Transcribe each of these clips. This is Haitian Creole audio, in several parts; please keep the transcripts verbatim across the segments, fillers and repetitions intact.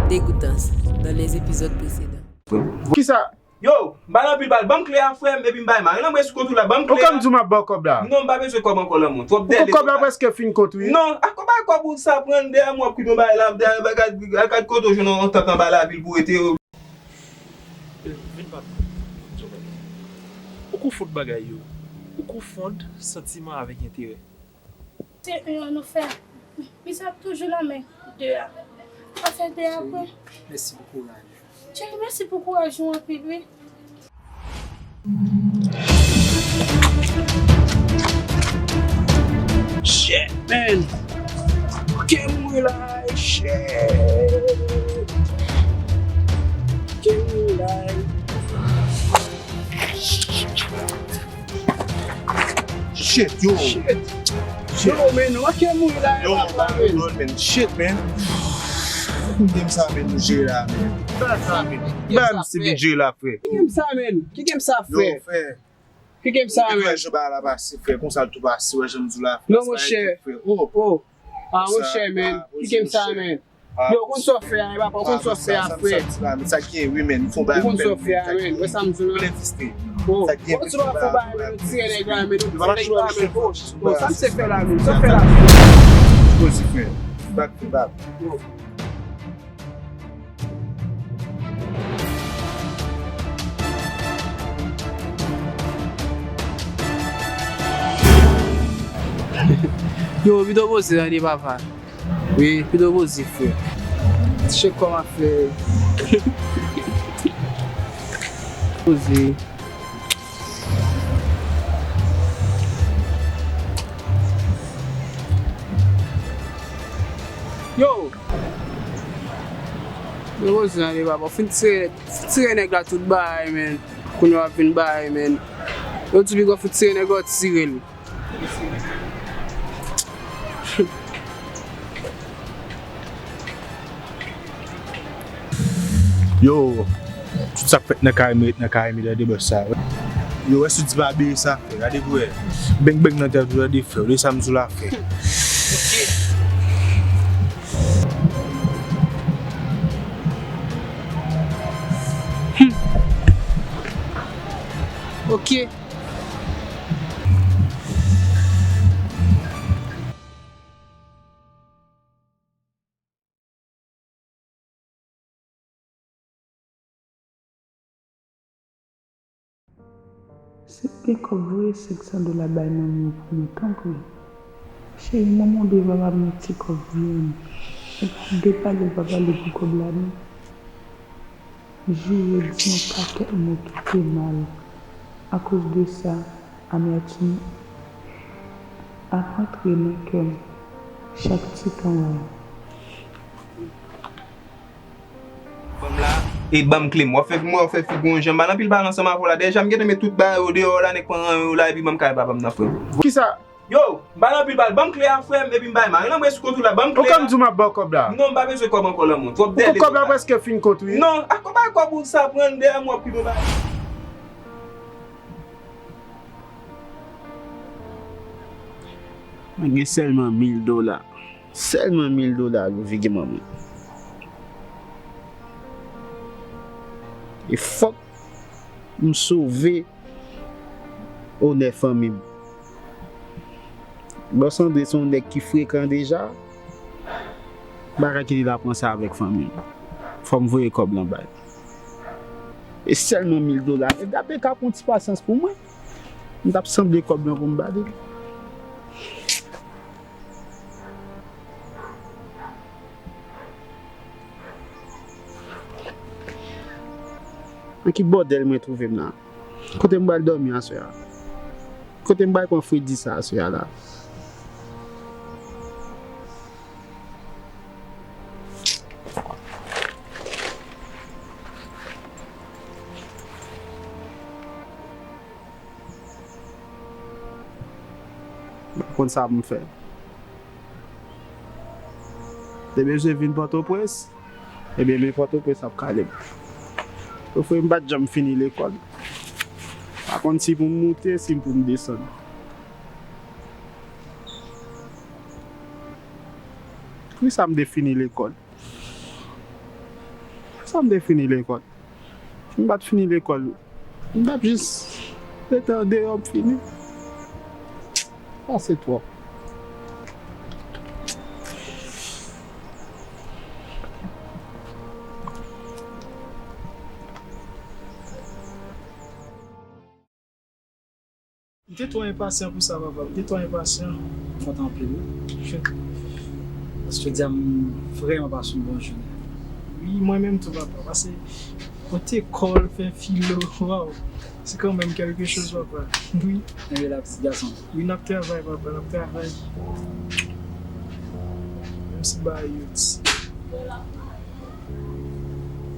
Dégoûtance dans les épisodes précédents. Kisa? Yo, m pa nan anpil bal, ban m kle a frè m, epi m bay mari nan mwen sou kont ou la, ban m kle a. Ou konn m di w m ap ba w kòb la? Non, m pa bezwen kòb ankò lanmou. Twòp dèyè. Kòb la prèske fin kont wi. Non, a kòb a kòb ou sa pran dèyè m w ap kite yon bagay la, al gad kote w jwenn yon antant anba lavil pou rete yo. Vin pa m di w bagay. Ou konfonn bagay yo. Ou konfonn santiman avèk enterè. Se yon an nou fè. Misye ap toujou nan men de a. Pa fè de a pran. Mèsi pou kouraj. Jerry, mèsi pou kouraj ou anpil wi. Shit, man. Ke mouri la, shit. Ke mouri la. Shit, yo. Shit. Yo, man, ou manke mouri la, yo, papa, man. Shit, man. Game sa, man, nou jere la, man. Ba sa, man. Ba m si vin jere la, frè. Ki game sa, man? Ki game sa, frè? Yo, frè. Ki game sa, man? Frè, jan ba la pase, frè. Konsa l tou pase, wè, jan m di w la, frè. Non, monchè. Oh. Ah, monchè, man. Ki game sa, man? Yo, ou konn sa w fè a, e papa, ou konn sa w fè a, frè. Sa k gen, wi, men, fon bagay. Ou konn sa w fè a, men. Wè sa m di w la. Ou konn sa w fè bagay, men, ou tire nèg la, men, ou tire nèg la, men. Oh, sa m se fè la, men. Sa w fè la. Poze, frè. Back to back. Yo, pito poze, tande, papa. Wi, pito poze, frè. Ti chèk kòman fè. Poze. Yo! Yo poze nan li, papa. Fin tire, fin tire nèg la tout bagay, men. Kounye a w ap vin bay, men. Yo di piga w fin tire nèg la, w tire l. Yo, tout sa k fèt nan kay mwen ret nan kay mwen, tande bòs sa. Yo, wè si w di pa bere sa, frè, gade pou wè. Beng beng nan tèt ou, tande frè, w de sa m sou la, frè. Hmm. Ok. Si w gen kòb, voye senk san dola bay manmi w pou mwen, tanpri. Cheri, manman w dwe va ba m yon ti kòb vyann. Ou p ap depale, ou pa pale pou kòb la, non. Jou yo di yon pakèt mo ki te mal. Akoz de sa, amètim ap antre nan kè m chak ti tan w wè. Ban m la, e ban m kle m. W ap fè, w ap fè figi w yon jan. M pa nan anpil pale ansanm avè w la. Dèyè m gentan met tout bagay yo deyò la, nèg pran ranyon yo la, epi ban m kay papa m nan, frè m. Kisa? Yo, m pa nan anpil pale. Ban m kle a, frè m, epi m bay mari nan mwen sou kont ou la. Ban m kle a. Ou konn m di w m ap ba w kòb la? Non, m pa bezwen kòb ankò lanmou. Twòp dèyè. Kòb la prèske fin kont wi. Non, a kòb a kòb ou sa pran dèyè m w ap kite yon bagay. Mwen gen sèlman mil dola. Sèlman mil dola pou figi manman. E fòk m sove onè fanmi m. Bòs Andre se yon nèg ki frekan deja. M pa ka kite l ap ranse avèk fanmi m. Fò m voye kòb lan ba l. E sèlman mil dola. Nèg la te ka pran ti pasyans pou mwen. M t ap sanble kòb lan pou m ba li. Nan ki bòdèl mwen twouve m la? Kote m pral dòmi aswè a? Kote m pral pran fredi sa aswè a la? M pa konn sa pou m fè. Te bezwen vin Pòtoprens, ebyen men Pòtoprens ap kale m. Frè m pa t janm fini lekòl. Pa konn si pou m moute, si pou m desann. Poukisa m te fini lekòl? Sa m te fini lekòl. Si m pa t fini lekòl, m t ap jis rete andeyò, m fini. Sa se twòp. M te twò enpasyan pou sa, papa. M te twò enpasyan. M kontan anpil, wi. Paske jodi a m vrèman pase yon bon jounen. Wi, mwen menm tou, papa. Pase, pote kòl, fè filo, waw. Se kanmenm kèlke choz, papa. Wi. Enben la, pitit gason. Wi, n ap travay, papa, n ap travay. Menm si bagay yo di.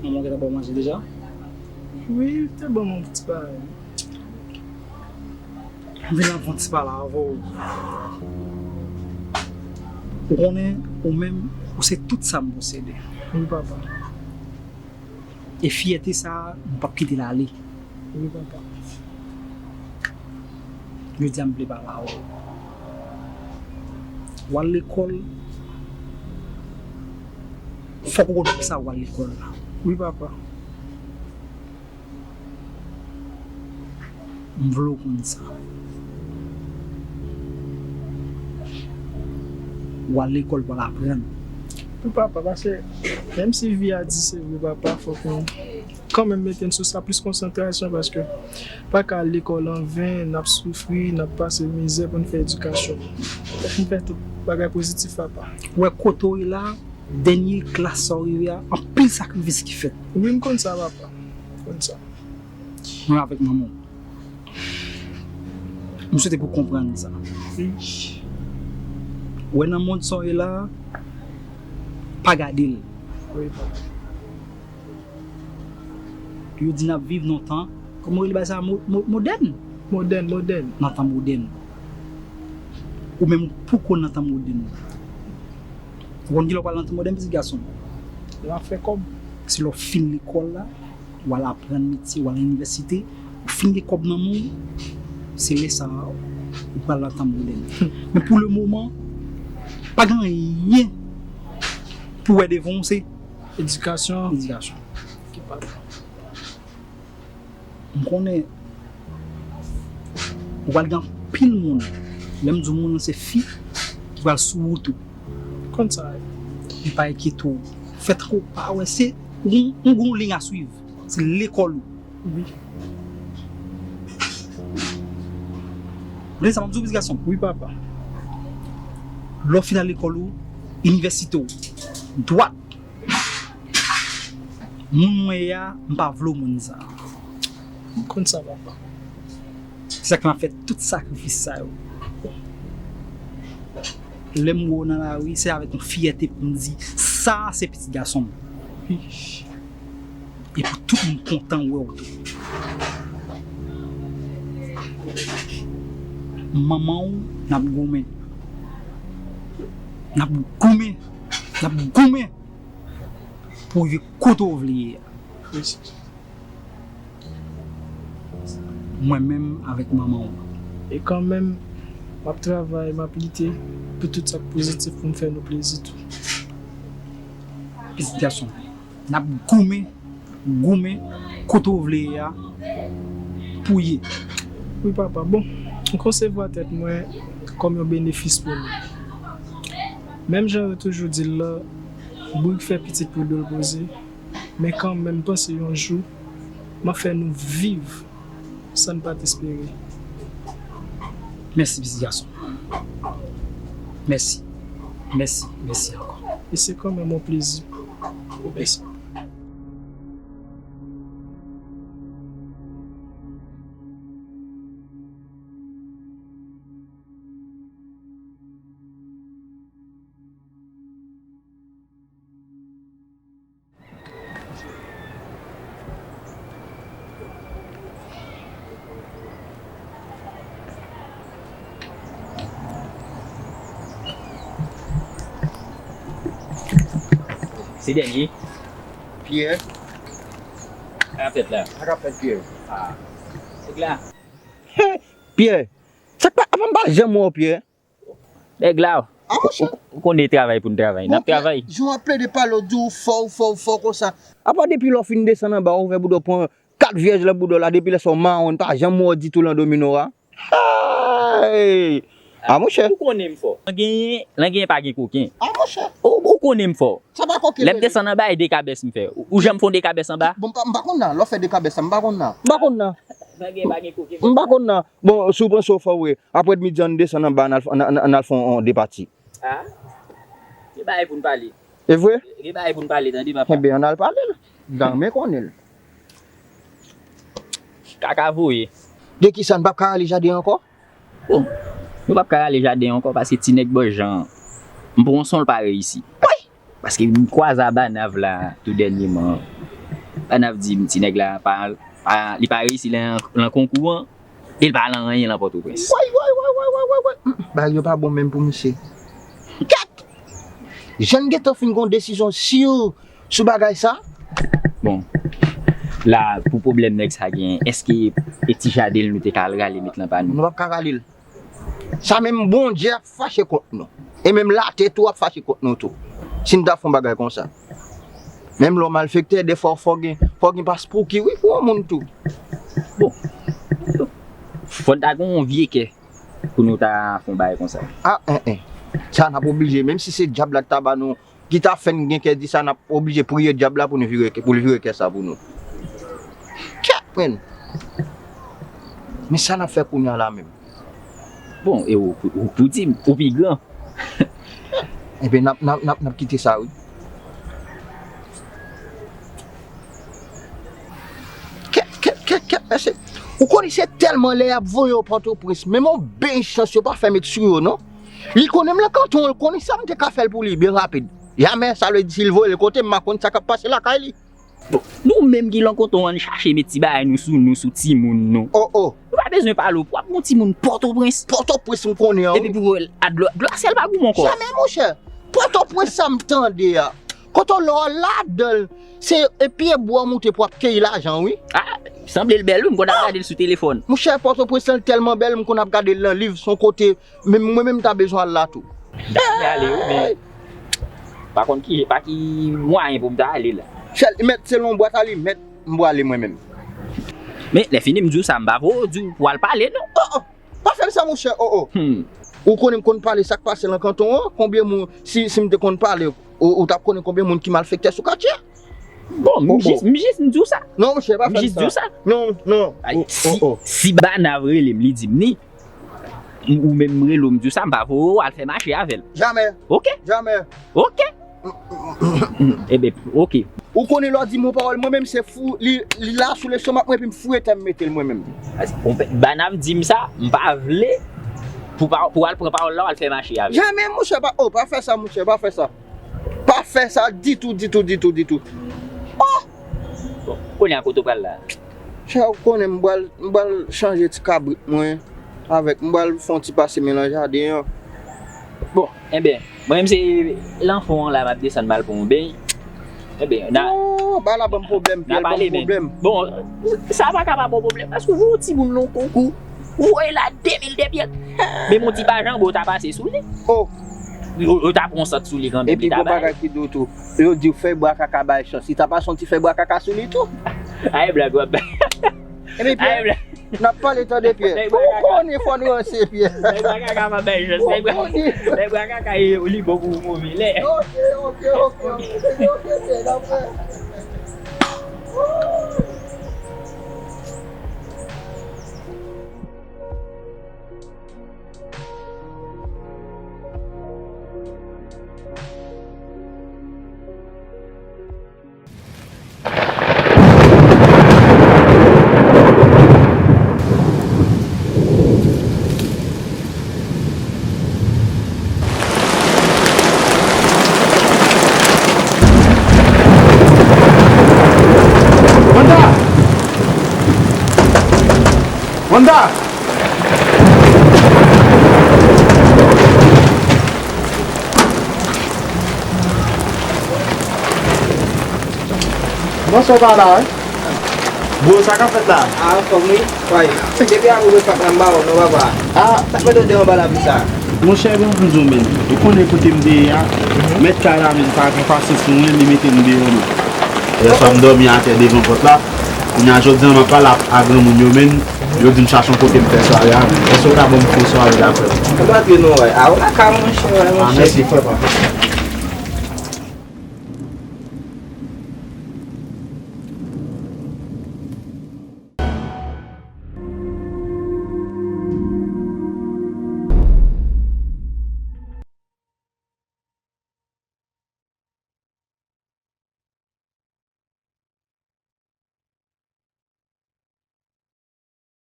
Manman w gentan ba w manje deja? Wi, li te ban m yon ti bagay. M vin ap fè yon ti pale avè w. Ou konnen, ou menm, ou se tout sa m posede. Wi, papa. E fyète sa a, m p ap kite l ale. Wi, papa. Jodi a, m vle pale avè w. W al lekòl, fòk ou konn poukisa w al lekòl la. Wi, papa. M vle w konn sa. W al lekòl pou w al aprann. Wi, papa, paske menm si vi a di se vre, papa, fòk nou kanmenm mete n sou sa plis konsantrasyon, paske pa ka al lekòl anven, n ap soufri, n ap pase mizè pou n fè edikasyon. Fòk n fè tout bagay pozitif, papa. W wè kote w ye la, dènye klas sa w rive a, anpil sakrifis ki fèt. Wi, m konn sa, papa. M konn sa. Mwen avèk manman w. M swete pou w konprann sa. Wi. Ou wè nan mond sa w ye la, pa gade l. Wi, papa. Yo di n ap viv nan tan, kòman yo rele bagay sa, mo-, mo-, modèn? Modèn, modèn. Nan tan modèn. Ou menm poko nan tan modèn. Ou konn kilè w pral nan tan modèn, pitit gason? Lè w ap fè kòb. Se lè w fin lekòl la, w al aprann metye, w al inivèsite, ou fin gen kòb nan men w, se lè sa a, ou pral nan tan modèn. Men pou le moman, pa gen anyen pou w wè devan w, se edikasyon. Edikasyon. Ki pa M konnen ou pral gen anpil moun, lè m di w moun nan se fi, ki pral sou wout ou. Konn sa wi. Men pa enkyete w. Fè tankou w pa wè, se yon, yon, yon liy a swiv. Se lekòl ou. Wi. Ou tande sa m ap di w, pitit gason? Wi, papa. Lè w fin al lekòl ou, inivèsite w, dwat, moun mwen ye a, m pa vle w moun sa. M konn sa, papa. Se sa k fè m ap fè tout sakrifis sa yo. Lè m wè w nan lari, se avèk yon fyète pou m di, sa a se pitit gason m. E pou tout moun kontan wè w tou. Manman w, n ap goumen. N ap goumen. N ap goumen. Pou w rive kote w vle ye a. Mwen menm avèk manman w. E kanmenm, m ap travay, m ap lite pou tout sa k pozitif pou m fè nou plezi tou. Pitit gason, n ap goumen, goumen, kote w vle ye a, pou w ye. Wi, papa. Bon, m konsevwa tèt mwen kòm yon benefis pou nou. Menm jan yo toujou di l la, bourik fè pitit pou do l poze, men kanmenm, m panse yon jou, m ap fè nou viv sa n pa t espere. Mèsi, pitit gason. Mèsi. Mèsi. Mèsi ankò. E se kanmenm yon plezi. Mèsi. Se dènye. Pyè. Sa k ap fèt la? Sa k ap fèt, Pyè? Ah. Nèg la. Pyè. Sa k pa, apa m pa janm wè w, Pyè? Nèg la, Ah, monchè. Ou, ou konnen travay pou n travay. N ap travay. Jan w ap plede pale, w di w fò, w fò, w fò konsa. Apa depi lè w fin desann anba, w ouvè bouda w, pran kat vyèj lan bouda w la, depi lè sa w mawon, pa janm wè w ditou lan domino a. Hey! Ah, monchè. Ou konnen m fò. Lan genyen, lan genyen pa gen koken. Ah, monchè. Ou, ou konnen m fò. Sa pa koken. Lè m desann anba, e de kabès m fè. Ou, ou janm fè yon de kabès anba? Bon, m pa, m pa konn nan. Lè w fè de kabès sa, m pa konn nan. M pa konn nan. Lan genyen pa gen koken. M pa konn nan. Bon, si w panse w fò vre, aprè midi an n desann anba, n al, n, n, n al fè yon de pati. Ah? Gen bagay pou n pale. E vre? Gen bagay pou n pale, tande, papa. Enben, ann al pale l. M ta renmen konnen l. Kaka voye. De kisa, n p ap ka rale jaden ankò? Bon, nou p ap ka rale jaden ankò paske ti nèg bò jan an, m pran son l pa reyisi. Paske m kwaze a Banav la tou dènyeman. Banav di m ti nèg la pa, pa, li pa reyisi lan, lan konkou an. E l pa lan anyen lan Pòtoprens. Way, way, way, way, way, way, way. Mm, bagay yo pa bon menm pou misye. Kèt! Jan n gentan fin gon desizyon si sou bagay sa? Bon, la, pou pwoblèm nèg sa genyen, èske e ti jaden l nou te ka al rale met lan pa nou? Nou p ap ka rale l. Sa menm Bondye ap fache kont nou. E menm latè tou ap fache kont nou tou. Si n ta fè yon bagay konsa. Menm lè w malfektè, defwa fò gen, fò gen paspouki, wi, pou yon moun tou. Bon. Fò n ta gen yon vye kè pou nou ta fè yon bagay konsa. Ah, en, en. Sa n ap oblije, menm si se dyab la ki ta ba nou, ki ta fè n gen kè di sa, n ap oblije priye dyab la pou nou vire, pou l vire kè sa pou nou. Kèt, mwen. Men sa n ap fè kounye a la menm? Bon, e ou, ou, ou pou di m, ou pi gran. Enben, n ap, n ap, n ap, n ap kite sa, wi. Kèt, kèt, kèt, kèt, mesye. Ou konnen se tèlman lè y ap voye yo Pòtoprens, menm yon beny chans yo pa fè met sou yo, non. Li konnen m lan kanton, li konnen sa m te ka fè l pou li, byen rapid. Jamè, sa vle di si l voye l kote m, m a konn sa k ap pase lakay li. Bon, nou menm ki lan kanton an, n chache met ti bagay nou sou nou, sou timoun nou. Oh, oh. Nou pa bezwen pale w pwòp, yon timoun Pòtoprens. Pòtoprens m konnen an, wi. Epi pou wè l a dlo, dlo a syèl pa goumen ankò. Jamè, monchè. Pòtoprens sa m tande a. Kote w lè w ladan l, se, e, pye bwa w moute pou w ap keyi lajan, wi. Ah, sanble l bèl, wi, m konn ap gade l sou telefòn. Monchè, Pòtoprens lan tèlman bèl, m konn ap gade l lan liv, se yon kote, men mwen menm m ta bezwen al la tou. M ta renmen ale, wi, men pa konn ki, pa ki mwayen pou m ta ale la. Sèl, mèt, se yon bwat alimèt, m prale mwen menm. Men, lè fini, m di w sa, m pa vle w di w pou al pale, non. Oh, oh. Pa fè l sa, monchè, oh, oh. Hmm. Ou konnen m konn pale sa k pase lan kanton an, konbyen moun, si, si m te konn pale, ou, ou t ap konnen konbyen moun ki malfektè sou katye a? Bon, m jis, m jis m di w sa. Non, monchè, pa fè m sa. M jis di w sa. Non, non. Ay, oh, si, oh, oh. Si Banav rele m, li di m ni, m, ou menm rele w, m di w sa, m pa voye w al fè mache avè l. Jamè. Oke? Jamè. Oke. Eben, oke. Ou konnen lè w di m yon pawòl, mwen menm se fou, li, li la sou lestomak mwen, epi m fouye tè m mete l mwen menm. Banav di m sa, m pa vle pou pa, pou al pran pawòl la, w al fè mache avè l. Jamè, monchè, pa, oh, pa fè sa, monchè, pa fè sa. Pa fè sa ditou, ditou, ditou, ditou. Oh! Bon, kounye a kote w pral la? Chè, ou konnen m pral, m pral chanje ti kabrit mwen avèk, m pral fè yon ti pase men lan jaden an. Bon, enben, mwen menm se lan fon an la m ap desann m al pran yon beny. Enben, n a, non, bagay la ban m pwoblèm, n a pale, men. Bon, sa pa ka pa ba w pwoblèm, paske w voye yon timoun lan konkou, ou voye l a de mil de pye. Men yon ti pa janbe, w ta pase sou li. Oh. Yo, yo ta pran yon sant sou li kanmenm, li ta bay. Epi gon bagay ki di w tou, yo di w fèy bwa kaka bay chans. Li ta pase yon ti fèy bwa kaka sou li tou. Ay, blag w ap bay. Epi Pyè, n ap pale, tande, Pyè. Ou konnen fò n ranse, Pyè. Fèy bwa kaka pa bay chans. Ou konnen. Fèy bwa kaka, e, li bon pou move lè. Oke, oke, oke, oke. Oke, oke, Pyè, n ap wè. Wanda! Wanda! Bonswa, papa. Bro, sa k ap fèt la? A, anfòm wi. Way. Depi apre repa m ba w non, papa. A. Sa k mete w deyò anba lapli sa? Monchè, ban m di w, men, ou konnen kote m te ye a, mèt kay la, men, pa gen pasyans pou mwen, li mete m deyò, men. Yèswa, m dòmi atè devan pòt la. Kounye a, jodi a, m ap pale a, a granmoun yo, men, yo di m chache yon kote m fè sware a, men. Èske w ka ban m fon sware la, frè? Ou pa antre non, wè. A, ou lakay, monchè, wè, monchè. A, mèsi, frè pa.